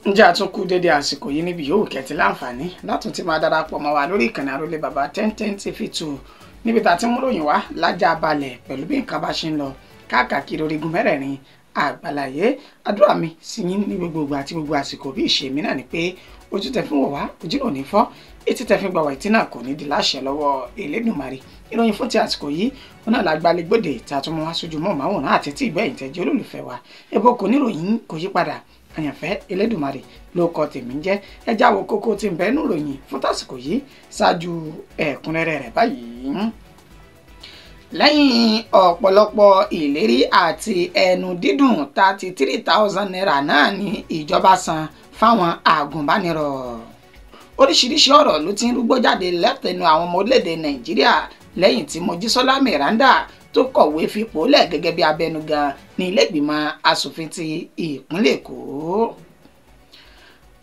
Ǹjẹ́ a tún kú dédé àsìkò yìí níbi yòówù kẹ́tì láǹfààní látún ti máa darapọ̀ mọ́ wa lórí ìkànnì Àrólé Bàbá 1010 TV 2 níbi tá a ti mú ròyìn wá lájà balẹ̀ pẹ̀lú bí nǹkan bá ṣe ń lọ káàkiri orígun mẹ́rẹ̀ẹ̀rin àgbàláyé. Àdúrà mi sí yín ní gbogbo ìgbà àti gbogbo àsìkò bí ìṣe mi náà ni pé ojú tẹ fi ń wò wá ojú náà ní fọ́, etí tẹ fi ń gbà wá etí náà kò ní di láṣẹ lọ́wọ́ Elédùmarè. Ìròyìn fún ti àsìkò yìí wọn náà lágbálẹ́gbòde tá a tún mú wá sójú mọ́ màwòrán àti tí ìgbẹ́yìn tẹ́jẹ́ olólùfẹ́ wa. Ẹbọ kò ní ròyìn kò yí padà, àyànfẹ́ Elédùmarè ló kọ tèmi ń jẹ́. Ẹ jáwọ́ kókó tí ń bẹ nú ròyìn fún tàsìkò yìí ṣáájú ẹ̀kúnrẹ́rẹ́ rẹ̀ báyìí. Lẹ́yìn ọ̀pọ̀lọpọ̀ ìlérí àti ẹnu dídùn 33,000 naira náà ni ìjọba san fáwọn àgùnbánirọ̀. Oríṣiríṣi ọ̀rọ̀ ló ti ń rúgbó jáde látẹnu àwọn ọmọ orílẹ̀-èdè Nàìjíríà lẹ́yìn tí Mojísọ́lá Miranda tó kọ̀wé fipò lẹ̀ gẹ́gẹ́ bí abẹnugan ní ilé-ìgbìmọ̀ asòfin ti ìpínlẹ̀ Èkó.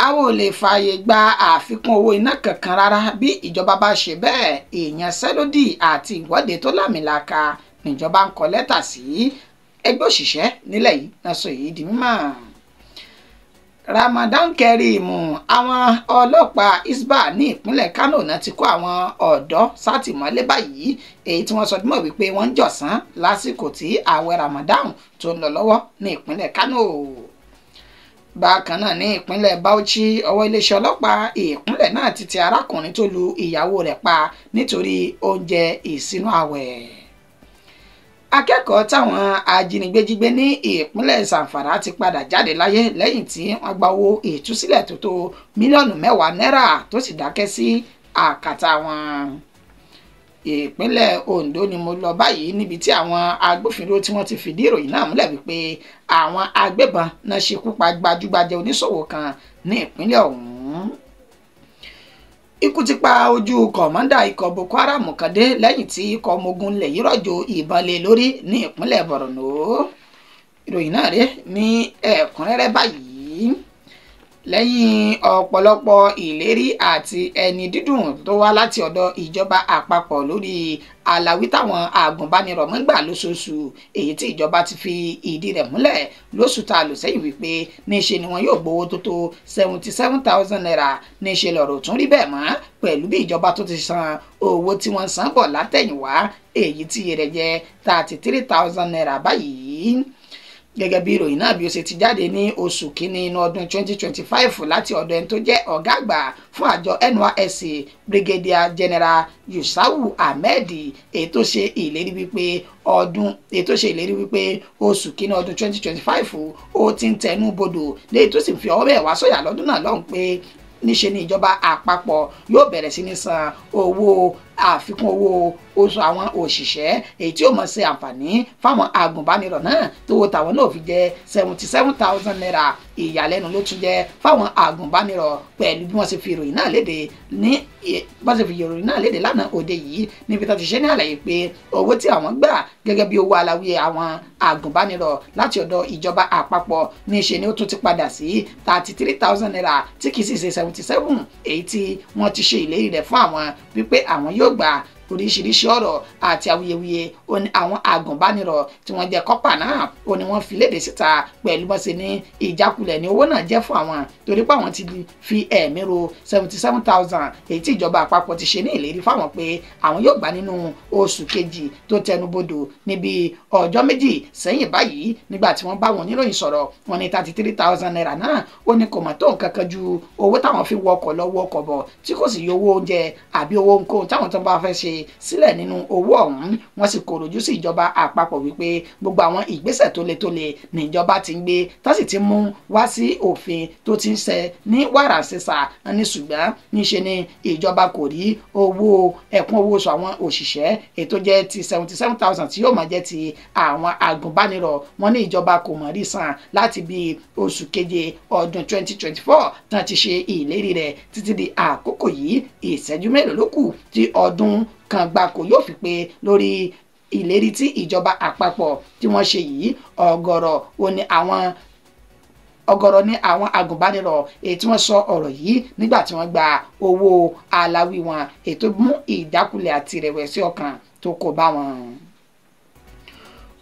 A ò lè fààyè gba àfikún owó iná kankan rárá bí ìjọba bá ṣe bẹ́ẹ̀, ìyanṣẹ́lódì àti ìwọ́de tó lámìlaka níjọba ń kọ lẹ́tà sí ẹgbẹ́ òṣìṣẹ́ nílẹ̀ yìí náà sọ èyí di mímọ̀. Ramadan Kareem, àwọn ọlọ́pàá Hisbah ní ìpínlẹ̀ Kano náà ti kó àwọn ọ̀dọ́ sátìmọ́lé báyìí, èyí tí wọ́n sọ dímọ̀ wípé wọ́n ń jọ̀sán lásìkò tí ààwẹ̀ Ramadan tó ń lọ lọ́wọ́ ní ìpínlẹ̀ Kano. Bákan náà ní ìpínlẹ̀ Bauchi, ọwọ́ iléeṣẹ́ ọlọ́pàá ìpínlẹ̀ náà ti tẹ arákùnrin tó lu ìyàwó rẹ̀ pa nítorí oúnjẹ ìsínú ààwẹ̀. Akẹ́kọ̀ọ́ táwọn ajínigbé jí gbé ní ìpínlẹ̀ Zamfara ti padà jáde láyé lẹ́yìn tí wọ́n gba owó ìtúsílẹ̀ tó tó mílíọ̀nù 10 náírà tó sì dákẹ́ sí àkàtà wọn. Ìpínlẹ̀ Ondo ni mo lọ báyìí níbi tí àwọn agbófinró tí wọ́n ti fìdí ìròyìn náà múlẹ̀ wípé àwọn agbébọn náà ṣekú pa gbajúgbajà oníṣòwò kan ní ìpínlẹ̀ ọ̀hún. Ikú ti pa ojú kọ̀mọ́ndà ikọ̀ Boko Haram kan dé lẹ́yìn tí ikọ̀ ọmọ ogun ilẹ̀ yìí rọ̀jò ìbọn lé lórí ní ìpínlẹ̀ Borno. Ìròyìn náà rèé ní ẹ̀kúnrẹ́rẹ́ báyìí. Lẹ́yìn ọ̀pọ̀lọpọ̀ ìlérí àti ẹni dídùn tó wá láti ọ̀dọ̀ ìjọba àpapọ̀ lórí àlàwí táwọn àgùnbánirọ̀ mọ́ gbà lóṣooṣù, èyí tí ìjọba ti fi ìdí rẹ̀ múlẹ̀ lóṣù tá a lò sẹ́yìn wípé níṣe ni wọn yóò gbowó tó tó 77,000 naira, níṣe lọ̀rọ̀ tún rí bẹ́ẹ̀ mọ́ pẹ̀lú bí ìjọba tó ti san owó tí wọ́n san bọ̀ látẹ̀yìnwá, èyí tí iye rẹ̀ jẹ́ 33,000 naira báyìí. Gẹ́gẹ́ bí ìròyìn náà bí ó ṣe ti jáde ní oṣù kínní inú ọdún 2025 láti ọ̀dọ̀ ẹni tó jẹ́ ọ̀gá àgbà fún àjọ NYSC Brigadier General Yusawu Ahmed, èyí tó ṣe ìlérí wípé oṣù kínní ọdún 2025 ó ti ń tẹnu bodò léyìí tó sì fi ọwọ́ bẹ́ẹ̀ wá sọ̀yà lọ́dún náà lọ́hùn pé níṣe ni ìjọba àpapọ̀ yóò bẹ̀rẹ̀ sí ní san owó àfikún owó oṣù àwọn òṣìṣẹ́ èyí tí ó mọ̀ ṣe àǹfààní fáwọn agùnbánirọ̀ náà tówó tàwọn náà fi jẹ́ 77,000 naira. Ìyàlẹ́nu ló tún jẹ́ fáwọn agùnbánirọ̀ pẹ̀lú bí wọ́n ṣe fi ìròyìn náà léde ní bọ́n ṣe fi ìròyìn náà léde lánàá òde yìí níbi tó ti ṣe ní àlàyé pé owó tí àwọn gbà gẹ́gẹ́ bí owó aláwíyé àwọn agùnbánirọ̀ láti ọ̀dọ̀ ìjọba àpapọ̀ níṣe ni ó tún ti padà sí 33,000 naira tí kì í sì ṣe 77 èyí tí wọ́n ti ṣe ìlérí rẹ̀ fún àwọn wípé àwọn yóò gbà. Oríṣiríṣi ọ̀rọ̀ àti awuyewuye ó ní àwọn agùnbánirọ̀ tí wọ́n jẹ́ kọ́pà náà ó ní wọ́n fi léde síta pẹ̀lú bọ́n ṣe ní ìjákulẹ̀ ní owó náà jẹ́ fún àwọn torí pé àwọn ti fi ẹ̀mí ro 77,000 èyí tí ìjọba àpapọ̀ ti ṣe ní ìlérí fáwọn pé àwọn yóò gbà nínú oṣù kejì tó tẹnubodò níbi ọjọ́ méjì sẹ́yìn báyìí. Nígbà tí wọ́n bá wọn oníròyìn sọ̀rọ̀ wọ́n ní 33,000 naira náà ó ní kò mọ̀ tó nǹkan kan ju owó táwọn fi wọkọ̀ lọ wọkọ̀ bọ̀ tí kò sì yọ owó oúnjẹ àbí owó ohunkóhun táwọn tó bá fẹ́ ṣe sílẹ̀ nínú owó ọ̀hún. Wọ́n sì kòròjú sí ìjọba àpapọ̀ wípé gbogbo àwọn ìgbésẹ̀ tó le tó le níjọba ti ń gbé tó sì ti mú wá sí òfin tó ti ń ṣẹ ní wàràǹṣeṣà ní, ṣùgbọ́n níṣe ni ìjọba kò rí owó ẹ̀kún owó oṣù àwọn òṣìṣẹ́ ètò jẹ́ ti 77,000 tí yóò máa jẹ́ ti àwọn agùnbánirọ̀. Wọ́n ní ìjọba kò mọ̀ rí san láti bí oṣù keje ọdún 2024 tán ti ṣe ìlérí rẹ̀ títí di àkókò yìí. Ìṣẹ́jú mélòó ló kù tí ọdún kan gbáko yóò fi pé lórí ìlérí tí ìjọba àpapọ̀ tí wọ́n ṣe yìí. Ọ̀gọ̀rọ̀ ní àwọn agùnbánirọ̀ èyí tí wọ́n sọ ọ̀rọ̀ yìí nígbà tí wọ́n gba owó aláwí wọn èyí tó mú ìjákulẹ̀ àti ìrẹ̀wẹ̀sì ọkàn tó kó bá wọn.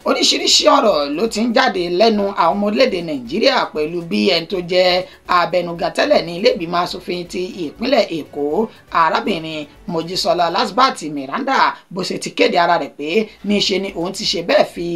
Oríṣiríṣi ọ̀rọ̀ ló ti ń jáde lẹ́nu àwọn ọmọ orílẹ̀-èdè Nàìjíríà pẹ̀lú bí ẹni tó jẹ́ abẹnugan tẹ́lẹ̀ ní ilé ìgbìmọ̀ asòfin ti ìpínlẹ̀ Èkó, arábìnrin Mojísọ́lá Lasbat Miranda, bó ṣe ti kéde ara rẹ̀ pé níṣe ni òun ti ṣe bẹ́ẹ̀ fi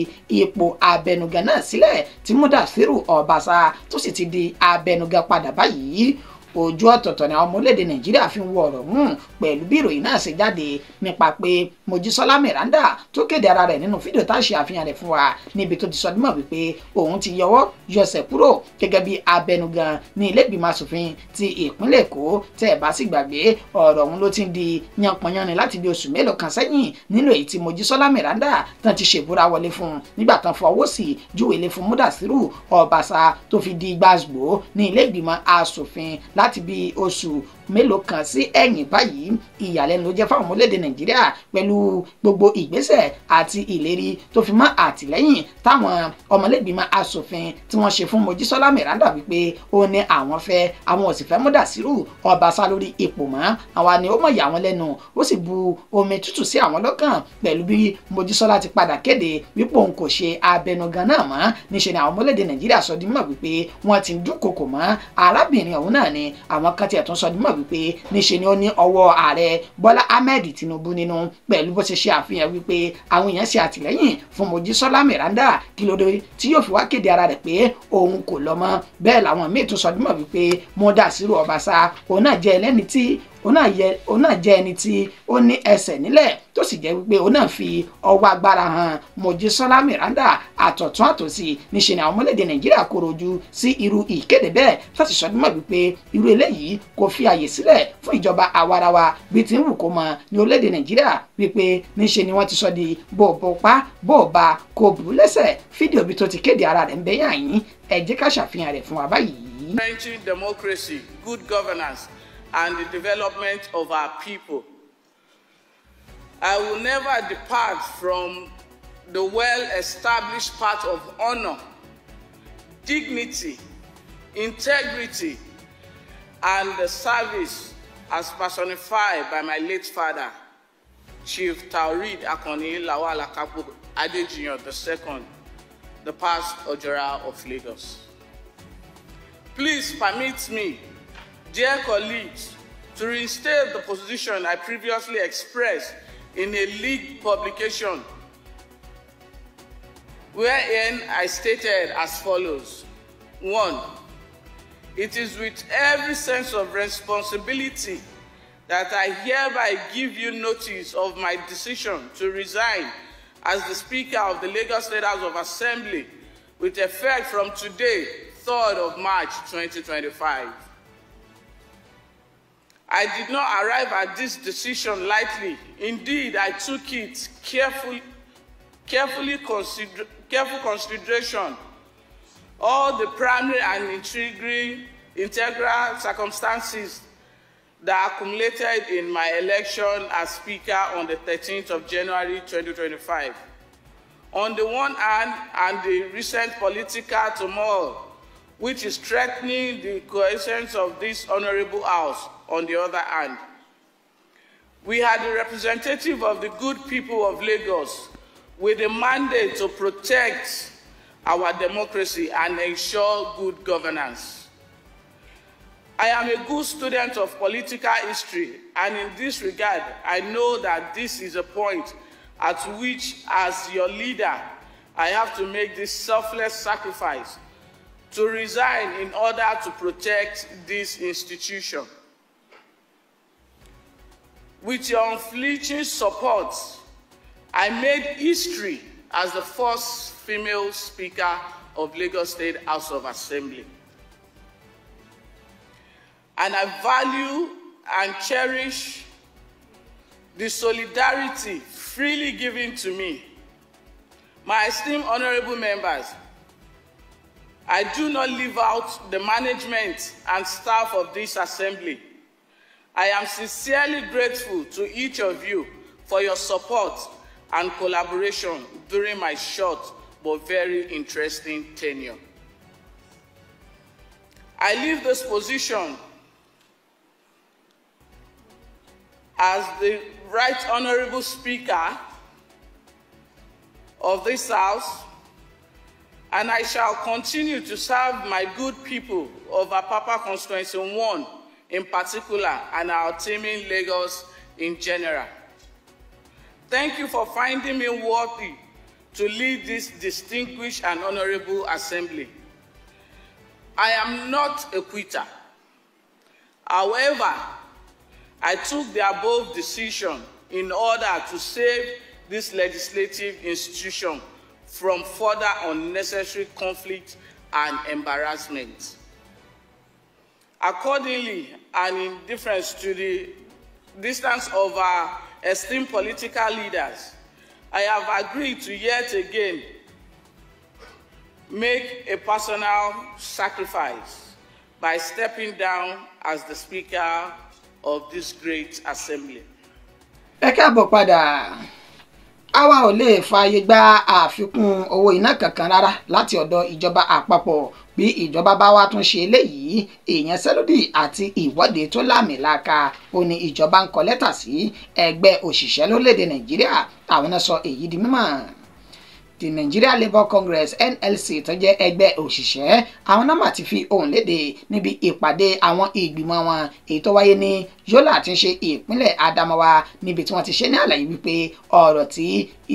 ipò abẹnugan náà sílẹ̀ tí Mudasiru Ọbaṣà tó sì ti di abẹnugan padà báyìí. Ojú ọ̀tọ̀ọ̀tọ̀ ni àwọn ọmọ orílẹ̀-èdè Nàìjíríà fi ń wo ọ̀rọ̀ ọ̀hún pẹ̀lú bí ìròyìn náà ṣe jáde nípa pé Mojísọ́lá Miranda tó kéde ara rẹ̀ nínú fídíò tá a ṣe àfihàn rẹ̀ fún wa níbi tó ti sọ dímọ̀ wípé òun ti yọwọ́ yọsẹ̀ kúrò gẹ́gẹ́ bí abẹnugan ní ilé ìgbìmọ̀ asòfin ti ìpínlẹ̀ Èkó. Tẹ́ ẹ̀ bá sì gbàgbé, ọ̀rọ̀ ọ̀hún ló ti ń di yanpanyanrin láti bí oṣù mélòó kan sẹ́yìn nínú èyí tí Mojísọ́lá Miranda tán ti ṣèbúra wọlé fún un nígbà tán fọwọ́ sí júwèlé fún Mudasiru Ọbaṣà tó fi di gbàgbó ní ilé ìgbìmọ̀ asòfin láti bí oṣù mélòó kan sí ẹ̀yìn báyìí. Ìyàlẹ́nu ló jẹ́ fáwọn ọmọ orílẹ̀-èdè Nàìjíríà pẹ̀lú gbogbo ìgbésẹ̀ àti ìlérí tó fi mọ́ àtìlẹ́yìn táwọn ọmọlẹ́gbìmọ̀ asòfin tí wọ́n ṣe fún Mojísọ́lá Miranda wípé ó ní àwọn fẹ́, àwọn ò sì fẹ́ Mudasiru Ọbaṣà lórí ipò mọ́. Àwa ni ó mọ̀ yà wọ́n lẹ́nu, ó sì bu omi tútù sí àwọn lọ́kàn pẹ̀lú bí Mojísọ́lá ti padà kéde wípé òun kò ṣe abẹnugan náà mọ́. Níṣe ni àwọn ọmọ orílẹ̀-èdè Nàìjíríà sọ di mímọ̀ wípé wọ́n ti ń dúnkokò mọ́ arábìnrin ọ̀hún náà ni. Àwọn kan tiẹ̀ tún sọ di mímọ̀ wípé níṣe ni ó ní ọwọ́ ààrẹ Bọ́lá Ahmed Tinubu nínú pẹ̀lú bó ṣe ṣe àfihàn wípé àwọn èèyàn ṣe àtìlẹ́yìn fún Mojísọ́lá Miranda, kí ló dé tí yóò fi wá kéde ara rẹ̀ pé òun kò lọ mọ́. Bẹ́ẹ̀ làwọn míì tún sọ di mímọ̀ wípé Mudasiru Ọbaṣà òun náà jẹ́ ẹlẹ́ni tí òun náà jẹ́ ẹni tí ó ní ẹsẹ̀ nílẹ̀ tó sì jẹ́ wípé òun náà fi ọwọ́ agbára hàn Mojísọ́lá Miranda àtọ̀tún àtòsí. Níṣe ni àwọn ọmọlédè Nàìjíríà kóró ojú sí irú ìkéde bẹ́ẹ̀ fásitì sọdúnmọ̀ wípé irú eléyìí kò fi àyè sílẹ̀ fún ìjọba àwarawa bí ti ń wù kó mọ ní orílẹ̀-èdè Nàìjíríà, wípé níṣe ni wọ́n ti sọ di bòbò pa bòbá kò bù lẹ́sẹ̀. Fídíò bí tó ti kéde ara rẹ̀ ń bẹ́yà yín, ẹ jẹ́ ká ṣàfihàn rẹ̀ fún wa báyìí. Entrenching democracy, good governance, and the development of our people. I will never depart from the well-established path of honor, dignity, integrity, and the service as personified by my late father, Chief Taoreed Akanni Lawal Akapo Adejiyan II, the past Ojora of Lagos. Please permit me, dear colleagues, to reinstate the position I previously expressed in a league publication, wherein I stated as follows. 1. It is with every sense of responsibility that I hereby give you notice of my decision to resign as the Speaker of the Lagos State House of Assembly with effect from today, 3rd of March 2025. I did not arrive at this decision lightly. Indeed, I took it careful consideration all the primary and integral circumstances that accumulated in my election as Speaker on the 13th of January 2025. On the one hand, and the recent political turmoil which is threatening the cohesion of this honorable house, on the other hand. We are the representative of the good people of Lagos with a mandate to protect our democracy and ensure good governance. I am a good student of political history, and in this regard, I know that this is a point at which, as your leader, I have to make this selfless sacrifice to resign in order to protect this institution. With your unflinching support, I made history as the first female Speaker of Lagos State House of Assembly. And I value and cherish the solidarity freely given to me. My esteemed honorable members, I do not leave out the management and staff of this assembly. I am sincerely grateful to each of you for your support and collaboration during my short but very interesting tenure. I leave this position as the Right Honorable Speaker of this House, and I shall continue to serve my good people of Apapa Constituency 1 in particular and our team in Lagos in general. Thank you for finding me worthy to lead this distinguished and honorable assembly. I am not a quitter. However, I took the above decision in order to save this legislative institution from further unnecessary conflict and embarrassment. Accordingly, and in deference to the distance of our esteemed political leaders, I have agreed to yet again make a personal sacrifice by stepping down as the Speaker of this great assembly. Ẹ káàbọ̀ padà. Àwa ò lè fààyè gba àfikún owó iná kankan rárá láti ọ̀dọ̀ ìjọba àpapọ̀. Bí ìjọba bá wá tún ṣe eléyìí, ìyanṣẹ́lódì àti ìwọ́de tó láàmìlàaka ó ní ìjọba ń kọ lẹ́tà sí ẹgbẹ́ òṣìṣẹ́ lórílẹ̀‐èdè Nàìjíríà. Àwọn náà sọ èyí di mímọ̀. The Nigeria Labour Congress NLC tó jẹ́ ẹgbẹ́ òṣìṣẹ́, àwọn náà mà ti fi ohùn léde níbi ìpàdé àwọn ìgbìmọ̀ wọn èyí tó wáyé ní Yola tí ń ṣe ìpínlẹ̀ Adamawa, níbi tí wọ́n ti ṣe ní àlàyé wípé ọ̀rọ̀ tí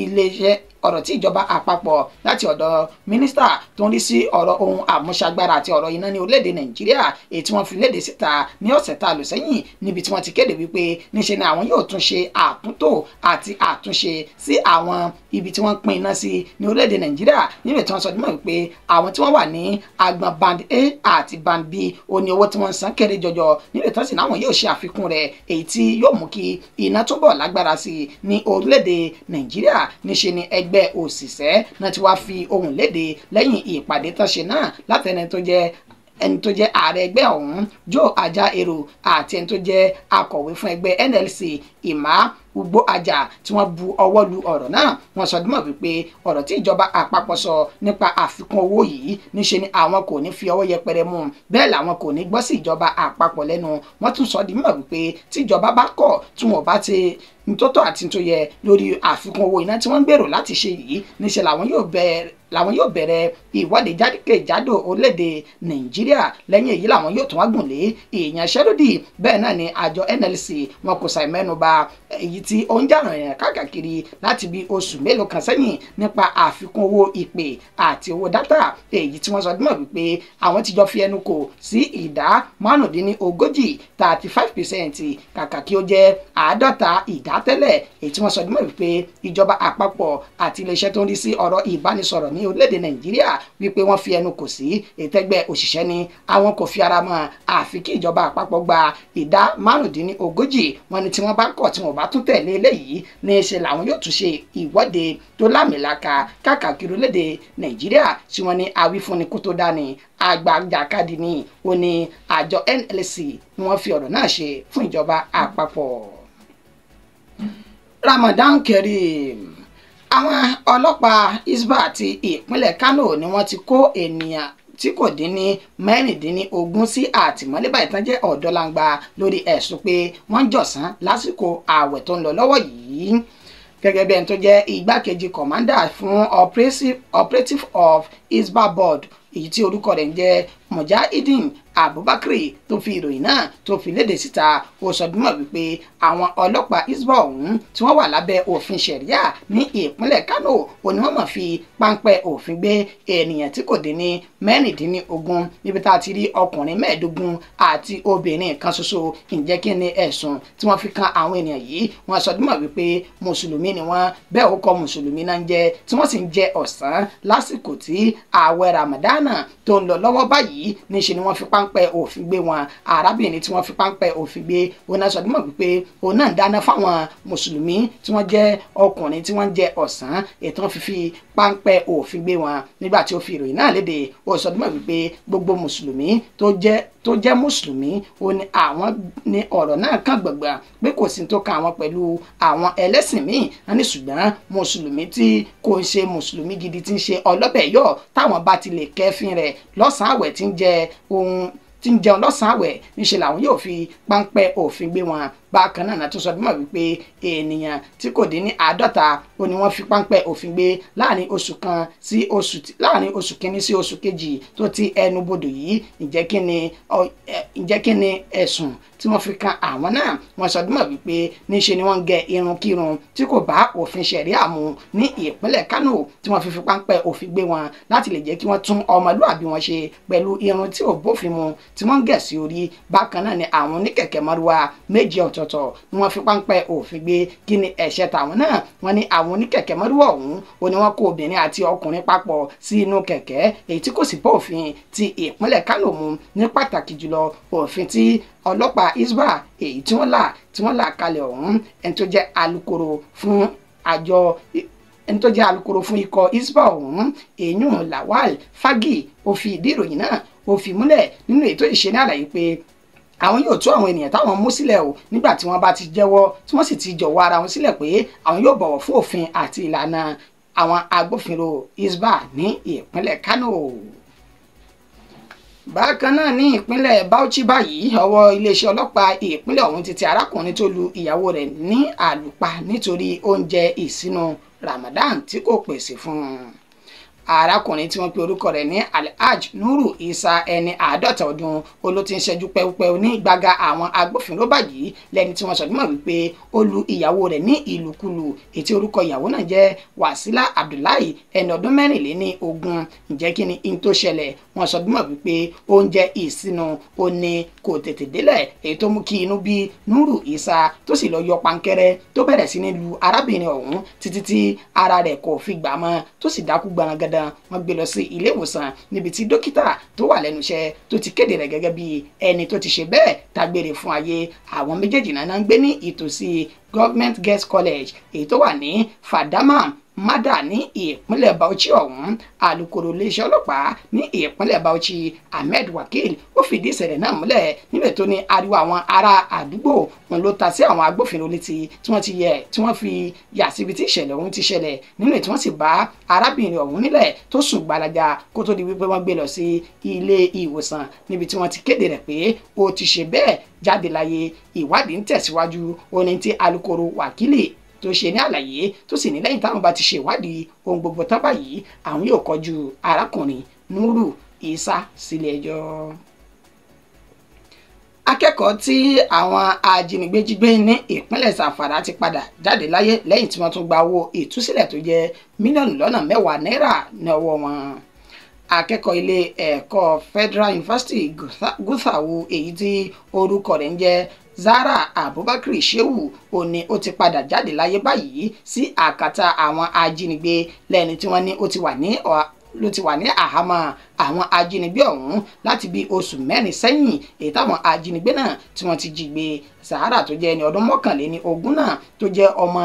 iléeṣẹ́ ọ̀rọ̀ tí ìjọba àpapọ̀ láti ọ̀dọ̀ mínísítà tó ń rí sí ọ̀rọ̀ ohun àmúṣagbára àti ọ̀rọ̀ iná ní orílẹ̀-èdè Nàìjíríà èyí tí wọ́n fi léde síta ní ọ̀sẹ̀ tá a lò sẹ́yìn, níbi tí wọ́n ti kéde wípé níṣe ni àwọn yóò tún ṣe àtúntò àti àtúnṣe sí àwọn ibi tí wọ́n pín iná sí ní orílẹ̀-èdè Nàìjíríà, níbi tí wọ́n sọ dímọ̀ wípé àwọn tí wọ́n wà ní agbọn band A àti band B ó ní owó tí wọ́n ń san kéré jọjọ, níbi tí wọ́n sì náwọn yóò ṣe àfikún rẹ̀ èyí tí yóò mú kí iná túbọ̀ lágbára sí ní orílẹ̀-èdè Nàìjíríà. Níṣe ni ẹgbẹ́ òṣìṣẹ́ náà ti wá fi ohùn léde lẹ́yìn ìpàdé tán ṣe náà látẹni tó jẹ́ ẹni tó jẹ́ ààrẹ ẹgbẹ́ ọ̀hún Joe Ajaero àti ẹni tó jẹ́ akọ̀wé fún ẹgbẹ́ NLC Emma Ugboaja tí wọ́n bu ọwọ́ lu ọ̀rọ̀ náà. Wọ́n sọ dímọ̀ wípé ọ̀rọ̀ tí ìjọba àpapọ̀ sọ nípa àfikún owó yìí níṣe ni àwọn kò ní fi ọwọ́ yẹpẹrẹ mú, bẹ́ẹ̀ làwọn kò ní gbọ́ sí ìjọba àpapọ̀ lẹ́nu. Wọ́n tún sọ dímọ̀ wípé tí ìjọba bá kọ̀ tí wọ́n bá ti ntótó àti tó yẹ lórí àfikún owó iná tí wọ́n ń gbèrò láti ṣe yìí, níṣe làwọn yóò bẹ̀rẹ̀ ìwọ́de jákèjádò orílẹ̀-èdè Nàìjíríà. Lẹ́yìn èyí làwọn yóò tún wá gùn lé ìyanṣẹ́lódì. Bẹ́ẹ̀ náà ni àjọ NLC wọn kò ṣàì mẹ́nuba èyí tí ó ń jà rìnrìn káàkiri láti bí oṣù mélòó kan sẹ́yìn nípa àfikún owó ìpè àti owó dátà èyí tí wọ́n sọ dímọ̀ wípé àwọn ti jọ fi ẹnu kò sí ìdá 35 35% kàkà kí ó jẹ́ 50 ìdá tẹ́lẹ̀, èyí tí wọ́n sọ dímọ̀ wípé ìjọba àpapọ̀ àti iléeṣẹ́ tó ń rí sí ọ̀rọ̀ ìbánisọ̀rọ̀ ní orílẹ̀-èdè Nàìjíríà wípé wọ́n fi ẹnu kò sí ìtẹ́gbẹ́ òṣìṣẹ́ ni àwọn kò fi ara mọ́ àfi kí ìjọba àpapọ̀ gba ìdá 35. Wọ́n ní tí wọ́n bá kọ̀ tí wọ́n bá tún tẹ̀lé eléyìí ní í ṣe làwọn yóò tún ṣe ìwọ́de tó lámìlaka káàkiri orílẹ̀-èdè Nàìjíríà tí wọ́n ní awífúnni kó tó dání àgbàjàkadì ni. Ó ní àjọ NLC ni wọ́n fi ọ̀rọ̀ náà ṣe fún ìjọba àpapọ̀. Ramadan Kareem. Àwọn ọlọ́pàá Hisbah ti ìpínlẹ̀ Kano ni wọ́n ti kó ènìyàn tí kò dín ní 16 sí àtìmọ́lé báyìí tán jẹ́ ọ̀dọ́langba lórí ẹ̀sùn pé wọ́n ń jọ̀sán lásìkò ààwẹ̀ tó ń lọ lọ́wọ́ yìí. Gẹ́gẹ́ bí ẹni tó jẹ́ igbákejì kọ̀mándà fún operative of Hisbah board èyí tí orúkọ rẹ̀ ń jẹ́ Mujahideen Abubakar tó fi ìròyìn náà tó fi léde síta, ó sọ dímọ̀ wípé àwọn ọlọ́pàá Hisbah ọ̀hún tí wọ́n wà lábẹ́ òfin ṣẹ̀ríà ní ìpínlẹ̀ Kano ó ní wọ́n mọ̀ fi páńpẹ́ òfin gbé ènìyàn tí kò dín ní 16 níbi tá a ti rí ọkùnrin 25 àti obìnrin kan ṣoṣo. Ǹjẹ́ kí ni ẹ̀sùn tí wọ́n fi kan àwọn ènìyàn yìí? Wọ́n sọ dímọ̀ wípé mùsùlùmí ni wọ́n, bẹ́ẹ̀ ó kọ mùsùlùmí náà ń jẹ́, tí wọ́n sì ń jẹ ọ̀sán lásìkò tí ààwẹ̀ Ramadana tó ń lọ lọ́wọ́ báyìí. Níṣe ni wọ́n fi páńpẹ́ òfin gbé wọn. Arábìnrin tí wọ́n fi páńpẹ́ òfin gbé òun náà sọ dímọ̀ wípé òun náà ń dáná fáwọn mùsùlùmí tí wọ́n jẹ́ ọkùnrin tí wọ́n ń jẹ ọ̀sán ètò wọn fi páńpẹ́ òfin gbé wọn. Nígbà tí ó fi ìròyìn náà léde, ó sọ dímọ̀ wípé gbogbo mùsùlùmí tó jẹ́ mùsùlùmí ó ní àwọn ní ọ̀rọ̀ náà kàn gbọ̀ngbọ̀n pé kò sí tó kan àwọn pẹ̀lú àwọn ẹlẹ́sìn míì. Wọ́n ní ṣùgbọ́n mùsùlùmí tí kò ń ṣe mùsùlùmí gidi tí ń ṣe ọlọ́bẹ̀ yọ̀ táwọn bá ti lè kẹ́fín rẹ̀ lọ́sàn-án àwẹ̀ tí ń jẹ ohun tí ń jẹun lọ́sàn-án àwẹ̀ níṣe làwọn yóò fi páńpẹ́ òfin gbé wọn. Bákan náà tó sọ bímọ wípé ènìyàn tí kò dín ní 50 ó ní wọ́n fi páńpẹ́ òfin gbé láàrin oṣù kan sí oṣù láàrin oṣù kínní sí oṣù kejì tó ti ẹnu bodò yìí. Ǹjẹ́ kí ni ẹ̀sùn tí wọ́n fi kan àwọn náà? Wọ́n sọ bímọ wípé níṣe ni wọ́n ń gẹ irunkírun tí kò bá òfin ṣẹ̀ríà mu ní ìpínlẹ̀ Kánò tí wọ́n fi páńpẹ́ òfin gbé wọn láti lè jẹ́ kí wọ́n tún ọmọlúàbí wọn ṣe pẹ̀lú irun tí ò bófin mu tí wọ́n ń gẹ̀ sí orí. Bákan náà ni àwọn oníkẹ̀kẹ́ márúwá 7 ọ̀tọ̀ọ̀tọ̀ ni wọ́n fi páńpẹ́ òfin gbé. Kí ni ẹ̀ṣẹ̀ tàwọn náà? Wọ́n ní àwọn oníkẹ̀kẹ́ márúwá ọ̀hún ó ní wọ́n kó obìnrin àti ọkùnrin papọ̀ sí inú kẹ̀kẹ́ èyí tí kò sì bá òfin ti ìpínlẹ̀ Kánò mu, ní pàtàkì jùlọ òfin tí ọlọ́pàá Hisbah èyí tí wọ́n là kalẹ̀ ọ̀hún. Ẹni tó jẹ́ alukoro fún àjọ ẹni tó jẹ́ alukoro fún ikọ̀ Hisbah ọ̀hún, èyún Lawal Fagi, ó fi ìdí ìròyìn náà ó fi múlẹ̀ nínú ètò ìṣe ní àlàyé pé àwọn yóò tú àwọn ènìyàn táwọn mú sílẹ̀ o nígbà tí wọ́n bá ti jẹ́wọ́ tí wọ́n sì ti jọ̀wọ́ ara wọn sílẹ̀ pé àwọn yóò bọ̀wọ̀ fún òfin àti ìlànà àwọn agbófinró Hisbah ní ìpínlẹ̀ Kánò. Bákan náà ní ìpínlẹ̀ Bauchi báyìí, ọwọ́ iléeṣẹ́ ọlọ́pàá ìpínlẹ̀ ọ̀hún ti tẹ arákùnrin tó lu ìyàwó rẹ̀ ní àlùpà nítorí oúnjẹ ìsinu Ramadan tí kò pèsè fún un. Arákùnrin tí wọ́n pe orúkọ rẹ̀ ní Alhaj Nuru Isa, ẹni 50 ọdún, ó ló ti ń ṣẹ́jú pẹ́wúpẹ́wú ní gbàgà àwọn agbófinró báyìí lẹ́ni tí wọ́n sọ nímọ̀ wípé ó lu ìyàwó rẹ̀ ní ìlùkulù ètí orúkọ ìyàwó náà jẹ́ Wasila Abdullahi, ẹni ọdún 24. Ǹjẹ́ kí ni in tó ṣẹlẹ̀? Wọ́n sọ nímọ̀ wípé oúnjẹ ìsinu ó ní kò tètè délẹ̀, èyí tó mú kí inú bí Nuru Isa tó sì lọ yọ pankẹ́rẹ́ tó bẹ̀rẹ̀ sí ní lu arábìnrin ọ̀hún títí tí ara rẹ̀ kò fi gbà mọ́ tó sì dákú gbarangandan. Wọ́n gbé lọ sí ilé ìwòsàn níbi tí dókítà tó wà lẹ́nu iṣẹ́ tó ti kéde rẹ̀ gẹ́gẹ́ bí ẹni tó ti ṣe bẹ́ẹ̀ dágbére fún ayé. Àwọn méjèèjì náà ń gbé ní ìtòsí Government Girls College èyí tó wà ní Fadama Mada ní ìpínlẹ̀ Bauchi ọ̀hún. Alukoro iléeṣẹ́ ọlọ́pàá ní ìpínlẹ̀ Bauchi, Ahmed Wakil, ó fìdí ìṣẹ̀lẹ̀ náà múlẹ̀ níbẹ̀ tó ní ariwo àwọn ará àdúgbò òun ló ta sí àwọn agbófinró létí tí wọ́n ti yẹ tí wọ́n fi yà síbi tí ìṣẹ̀lẹ̀ ọ̀hún ti ṣẹlẹ̀ nínú tí wọ́n sì bá arábìnrin ọ̀hún nílẹ̀ tó sùn gbalaja kó tó di wípé wọ́n gbé lọ sí ilé ìwòsàn níbi tí wọ́n ti kéde rẹ̀ pé ó ti ṣe bẹ́ẹ̀ jáde láyé. Ìwádìí ń tẹ̀síwájú, ó ní tí alukoro Wakili tó ṣe ní àlàyé tó sì ní lẹ́yìn táwọn bá ti ṣe ìwádìí ohun gbogbo tán báyìí àwọn yóò kọjú arákùnrin Nuru Isa sílé ẹjọ́. Akẹ́kọ̀ọ́ tí àwọn ajínigbé jí gbé ní ìpínlẹ̀ Zamfara ti padà jáde láyé lẹ́yìn tí wọ́n tún gba owó ìtúsílẹ̀ tó jẹ́ mílíọ̀nù lọ́nà 10 náírà ní ọwọ́ wọn. Akẹ́kọ̀ọ́ ilé ẹ̀kọ́ Federal University Gusau èyí tí orúkọ rẹ̀ ń jẹ́ Zara Abubakar Shehu ó ní ó ti padà jáde láyé báyìí sí àkàtà àwọn ajínigbé lẹ́ni tí wọ́n ní ó ti wà ní àhámọ́ àwọn ajínigbé ọ̀hún láti bí oṣù 4 sẹ́yìn èyí táwọn ajínigbé náà tí wọ́n ti jí gbé. Zahara tó jẹ́ ẹni ọdún 21 náà tó jẹ́ ọmọ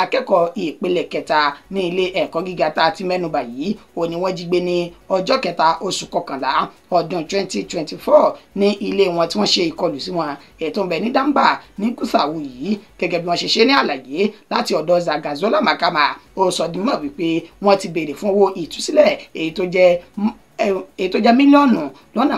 akẹ́kọ̀ọ́ ìpele kẹta ní ilé ẹ̀kọ́ gíga tá a ti mẹ́nubà yìí ó ní wọ́n jí gbé ní ọjọ́ kẹta oṣù kọkànlá ọdún 2024 ní ilé wọn tí wọ́n ṣe ìkọlù sí wọn ètò ń bẹ ní Damba ní Gusau yìí. Gẹ́gẹ́ bí wọ́n ṣe ṣe ní àlàyé láti ọ̀dọ̀ Zagazola Makama, ó sọ di mọ̀ wípé wọ́n ti béèrè fún owó ìtúsílẹ̀ èyí tó jẹ́ mílíọ̀nù lọ́nà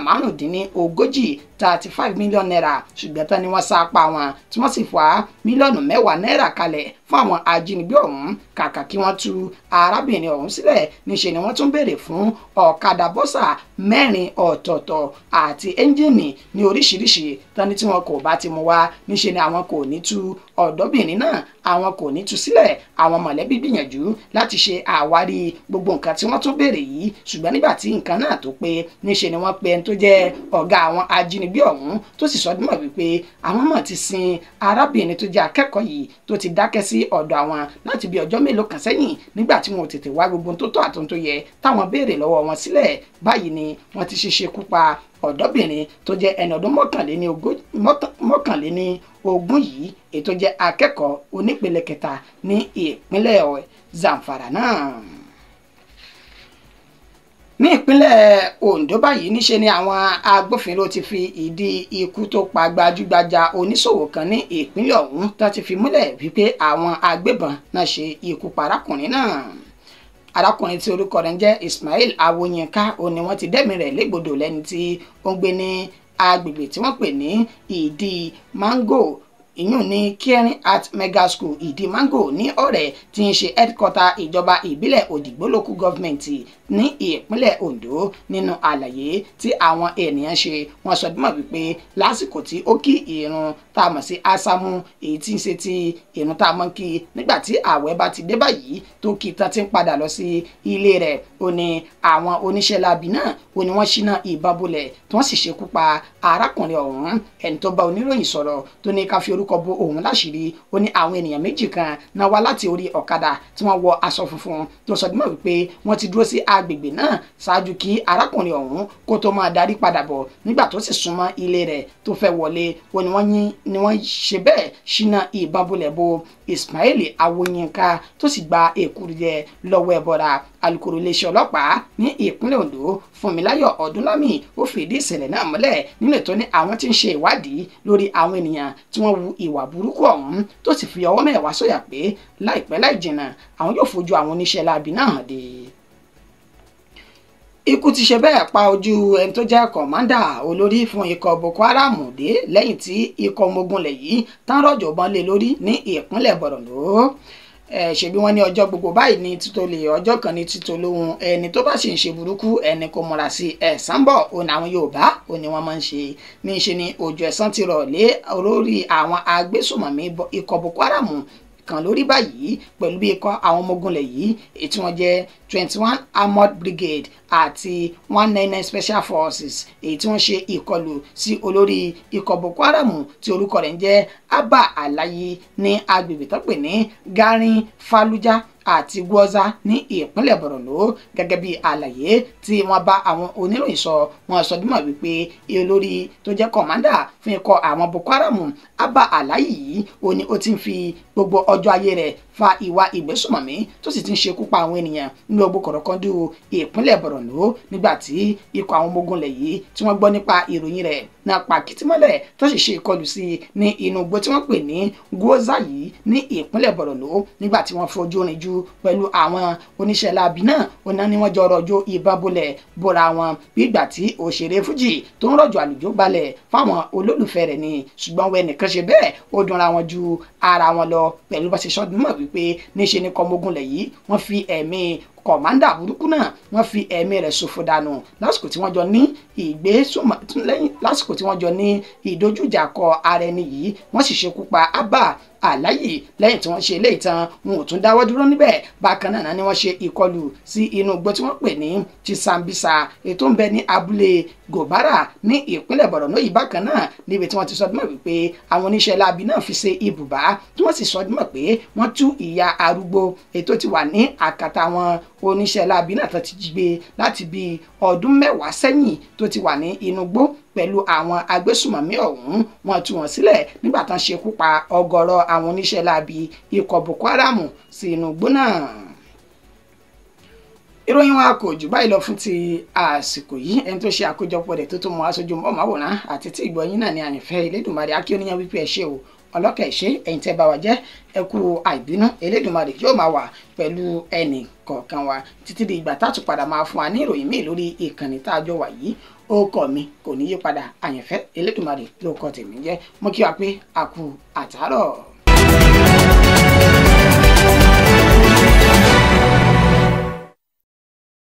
35, 35 million naira, ṣùgbọ́n tán ni wọ́n sá apá wọn tí wọ́n sì fà mílíọ̀nù 10 náírà kalẹ̀ fún àwọn ajínigbé ọ̀hún. Kàkà kí wọ́n tú arábìnrin ọ̀hún sílẹ̀ níṣe ni wọ́n tún béèrè fún ọ̀kadà bọ́sà 4 ọ̀tọ̀ọ̀tọ̀ àti ẹ́ńjìnì ní oríṣiríṣi tán ní tí wọn kò bá ti mú wá níṣe ni àwọn kò ní tú ọ̀dọ́bìnrin náà, àwọn kò ní tú sílẹ̀. Àwọn mọ̀lẹ́bí gbìyànjú láti ṣe àwárí gbogbo nǹkan tí wọ́n tún béèrè yìí, ṣùgbọ́n nígbà tí nǹkan náà tó pé níṣe ni wọ́n pe ẹni tó jẹ́ ọ̀gá àwọn ajínigbé ọ̀hún tó sì sọ dímọ̀ wípé àwọn mọ̀ ti sin arábìnrin tó jẹ́ akẹ́kọ̀ọ́ yìí tó ti dákẹ́ sí ọ̀dọ̀ àwọn láti bí ọjọ́ mélòó kan sẹ́yìn nígbà tí wọn ò tètè wá gbogbo tó tọ́ àtúntò yẹ táwọn béèrè lọ́wọ́ wọn sílẹ̀. Báyìí ni wọ́n ti ṣe ṣekú pa ọ̀dọ́bìnrin tó jẹ́ ẹni ọdún 21 yìí èyí tó jẹ́ akẹ́kọ̀ọ́ onípele kẹta ní ìpínlẹ̀ Zamfara náà. Ní ìpínlẹ̀ Ondo báyìí níṣe ni àwọn agbófinró ti fi ìdí ikú tó pa gbajúgbajà oníṣòwò kan ní ìpínlẹ̀ ọ̀hún tó ti fi múlẹ̀ wípé àwọn agbébọn náà ṣe ikú pa arákùnrin náà. Arákùnrin tí orúkọ rẹ̀ ń jẹ́ Ismail Awoyinka ó ní wọ́n ti dẹ́mi rẹ̀ légbodò lẹ́ni tí ó ń gbé ní agbègbè tí wọ́n pè ní ìdí mango ìyún ní Caring Art Mega School Ìdí Mango ní Ọ̀rẹ́ tí ń ṣe headquarter ìjọba ìbílẹ̀ Òdìgbò local government ní ìpínlẹ̀ Ondo. Nínú àlàyé tí àwọn ènìyàn ṣe, wọ́n sọ dímọ̀ wípé lásìkò tí ó kí ìrun tá a mọ̀ sí ásámú, èyí tí ń ṣe ti ìrun tá a mọ̀ kí nígbà tí ààwẹ̀ bá ti dé báyìí, tó kí tán ti ń padà lọ sí ilé rẹ̀, ó ní àwọn oníṣẹ́ láabi náà ó ní wọ́n ṣínà ìbọn bolẹ̀ tí wọ́n sì ṣekú pa arákùnrin ọ̀hún. Ẹni tó bá oníròyìn sọ̀rọ̀ tó ní ká fi orúkọ bo òun láṣìírí, ó ní àwọn ènìyàn méjì kan náà wá láti orí ọ̀kadà tí wọ́n wọ aṣọ funfun, tó sọ dímọ̀ wípé wọ́n ti dúró sí agbègbè náà ṣáájú kí arákùnrin ọ̀hún kó tó máa darí padà bọ̀. Nígbà tó sì súnmọ́ ilé rẹ̀ tó fẹ́ wọlé, ó ní wọ́n ṣe bẹ́ẹ̀ ṣínà ìbọn bolẹ̀ bo Ismail Awoyinka tó sì gba èkuru jẹ lọ́wọ́ ẹbọra. Alukoro iléeṣẹ́ ọlọ́pàá ní ìpínlẹ̀ Ondo, Fúnmiláyọ̀ Ọdúnlámì, ó fìdí ìṣẹ̀lẹ̀ náà múlẹ̀ nínú ètò ní àwọn tí ń ṣe ìwádìí lórí àwọn ènìyàn tí wọ́n wu ìwà burúkú ọ̀hún, tó sì fi ọwọ́ mẹ́wàá sọ̀yà pé láìpẹ́ láì jìnnà àwọn yóò fojú àwọn oníṣẹ́ láabi náà hàn dé. Ikú ti ṣe bẹ́ẹ̀ pa ojú ẹni tó jẹ́ kọ̀mándà olórí fún ikọ̀ Boko Haram dé lẹ́yìn tí ikọ̀ ọmọ ogun lẹ̀ yìí tán rọ̀jò bọ́n lé lórí ní ìpínlẹ̀ Borno. Ṣebí wọ́n ní ọjọ́ gbogbo báyìí ní títòlè, ọjọ́ kan ní títòlóhun, ẹni tó bá sì ń ṣe burúkú ẹni kò múra sí ẹ̀san bọ̀, òun àwọn Yorùbá òun ni wọ́n máa ń ṣe. Ní ṣe ni òjò ẹ̀san ti rọ̀ lé olórí àwọn agbésùmọ̀mí ikọ̀ Boko Haram kan lórí báyìí pẹ̀lú bí ikọ̀ àwọn ọmọ ogun lẹ̀ yìí èyí tí wọ́n jẹ́ 21 Armored Brigade àti 199 Special Forces, èyí tí wọ́n ṣe ìkọlù sí olórí ikọ̀ Boko Haram tí orúkọ rẹ̀ ń jẹ́ Abba Alayi ní agbègbè tó pè ní Garin Fallujah àti Gwoza ní ìpínlẹ̀ Borno. Gẹ́gẹ́ bí àlàyé tí wọ́n bá àwọn oníròyìn sọ, wọ́n sọ dímọ̀ wípé olórí tó jẹ́ kọ̀mándà fún ikọ̀ àwọn Boko Haram Abba Alayi yìí ó ní ó ti ń fi gbogbo ọjọ́ ayé rẹ̀ fa ìwà ìgbésùmọ̀mí tó sì ti ń ṣekú pa àwọn ènìyàn ní gbogbo kọ̀rọ̀kọ́ndú ìpínlẹ̀ Borno. Nígbà tí ikọ̀ àwọn ọmọ ogun lẹ̀ yìí tí wọ́n gbọ́ nípa ìròyìn rẹ̀ náà pa kìtìmọ́lẹ̀ tó sì ṣe ìkọlù sí i ní inú igbó tí wọ́n pè ní Gwoza yìí ní ìpínlẹ̀ Borno. Nígbà tí wọ́n fojú rinjú pẹ̀lú àwọn oníṣẹ́ láabi náà, ọ̀nà ni wọ́n jọ rọ̀jò ìbọn bolẹ̀ bóra wọn bí ìgbà tí òṣèré fújì tó ń rọ̀jò àlùjó balẹ̀ fáwọn olólùfẹ́ rẹ̀ ni. Ṣùgbọ́n wẹ́n nìkan ṣe bẹ́ẹ̀ ó dunra wọn ju ara wọn lọ pẹ̀lú bá ṣe sọ́dún mọ̀ wípé níṣe ni kọ́mọ́gùn lẹ̀ yìí wọ́n fi ẹ̀mí kọ̀mándà burúkú náà wọ́n fi ẹ̀mí rẹ̀ ṣòfò dànù lásìkò tí wọ́n jọ ní ìgbésùnmọ̀ lẹ́yìn lásìkò tí wọ́n jọ ní ìdójújà kọ ara ẹni yìí, wọ́n sì ṣekú pa Abba Alayi. Lẹ́yìn tí wọ́n ṣe eléyìí tán, wọn ò tún dáwọ́ dúró níbẹ̀. Bákan náà ni wọ́n ṣe ìkọlù sí inú igbó tí wọ́n pè ní Chisambisa ètò ń bẹ ní abúlé Gobara ní ìpínlẹ̀ Borno yìí bákan náà, níbi tí wọ́n ti sọ dímọ̀ wípé àwọn oníṣẹ́ láabi náà fi ṣe ibùbá, tí wọ́n sì sọ dímọ̀ pé wọ́n tú ìyá arúgbó ètò ti wà ní àkàtà wọn oníṣẹ́ láabi náà tó ti jí gbé láti bí ọdún 10 sẹ́yìn tó ti wà ní inú igbó pẹ̀lú àwọn agbésùmọ̀mí ọ̀hún. Wọ́n tú wọn sílẹ̀ nígbà tán ṣekú pa ọ̀gọ̀rọ̀ àwọn oníṣẹ́ láabi ikọ̀ Boko Haram sí inú igbó náà. Ìròyìn wa kò jù báyìí lọ fún ti àsìkò yìí. Ẹni tó ṣe àkójọpọ̀ rẹ̀ tó tó mọ aṣojú mọ́màwòrán àti tí ìgbọ̀nyín náà ní àyànfẹ́ Elédùmarè akíọ́níyàn wípé ẹ ṣé o, ọlọ́kẹ̀ ṣe ẹ̀yin tẹ́ bá wa jẹ́, ẹ kú àìbínú, Elédùmarè yóò máa wà pẹ̀lú ẹnì kọ̀ọ̀kan wa títí di ìgbà tá a tún padà máa fún wa ní ìròyìn míì lórí ìkànnì tá a jọ wà yìí. Orúkọ mi kò ní yí padà, àyànfẹ́ Elédùmarè ló kọ tèmi jẹ́. Mo kí wa pé a kú àtàárọ̀.